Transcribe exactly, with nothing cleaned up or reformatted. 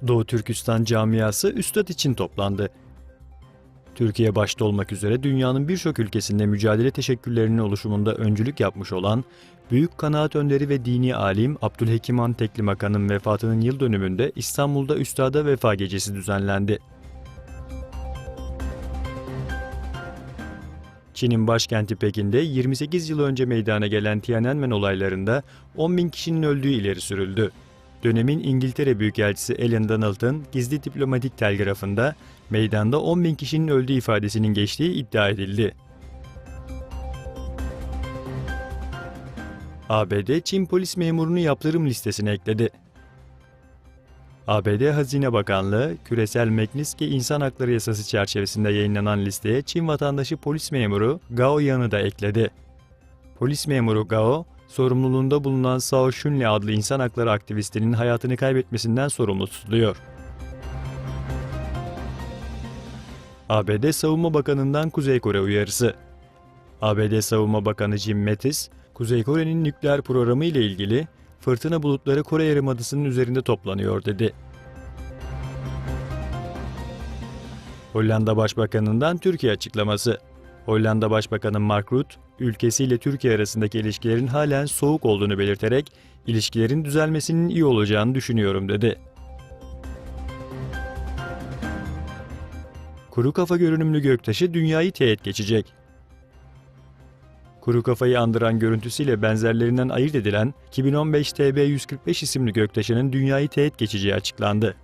Doğu Türkistan camiası üstad için toplandı. Türkiye başta olmak üzere dünyanın birçok ülkesinde mücadele teşekküllerinin oluşumunda öncülük yapmış olan büyük kanaat önderi ve dini alim Abdülhekim Han Teklimakan'ın vefatının yıl dönümünde İstanbul'da Üstada Vefa Gecesi düzenlendi. Çin'in başkenti Pekin'de yirmi sekiz yıl önce meydana gelen Tiananmen olaylarında on bin kişinin öldüğü ileri sürüldü. Dönemin İngiltere Büyükelçisi Alan Donald'ın gizli diplomatik telgrafında meydanda on bin kişinin öldüğü ifadesinin geçtiği iddia edildi. A B D Çin polis memurunu yaptırım listesine ekledi. A B D Hazine Bakanlığı, küresel Magnitsky İnsan Hakları Yasası çerçevesinde yayınlanan listeye Çin vatandaşı polis memuru Gao Yan'ı da ekledi. Polis memuru Gao, sorumluluğunda bulunan Sao Shunli adlı insan hakları aktivistinin hayatını kaybetmesinden sorumlu tutuluyor. A B D Savunma Bakanı'ndan Kuzey Kore uyarısı. A B D Savunma Bakanı Jim Mattis, Kuzey Kore'nin nükleer programı ile ilgili "Fırtına bulutları Kore Yarımadası'nın üzerinde toplanıyor." dedi. Hollanda Başbakanı'ndan Türkiye açıklaması. Hollanda Başbakanı Mark Rutte, ülkesiyle Türkiye arasındaki ilişkilerin halen soğuk olduğunu belirterek, "İlişkilerin düzelmesinin iyi olacağını düşünüyorum." dedi. Kuru kafa görünümlü göktaşı dünyayı teğet geçecek. Kuru kafayı andıran görüntüsüyle benzerlerinden ayırt edilen iki bin on beş T B yüz kırk beş isimli göktaşının dünyayı teğet geçeceği açıklandı.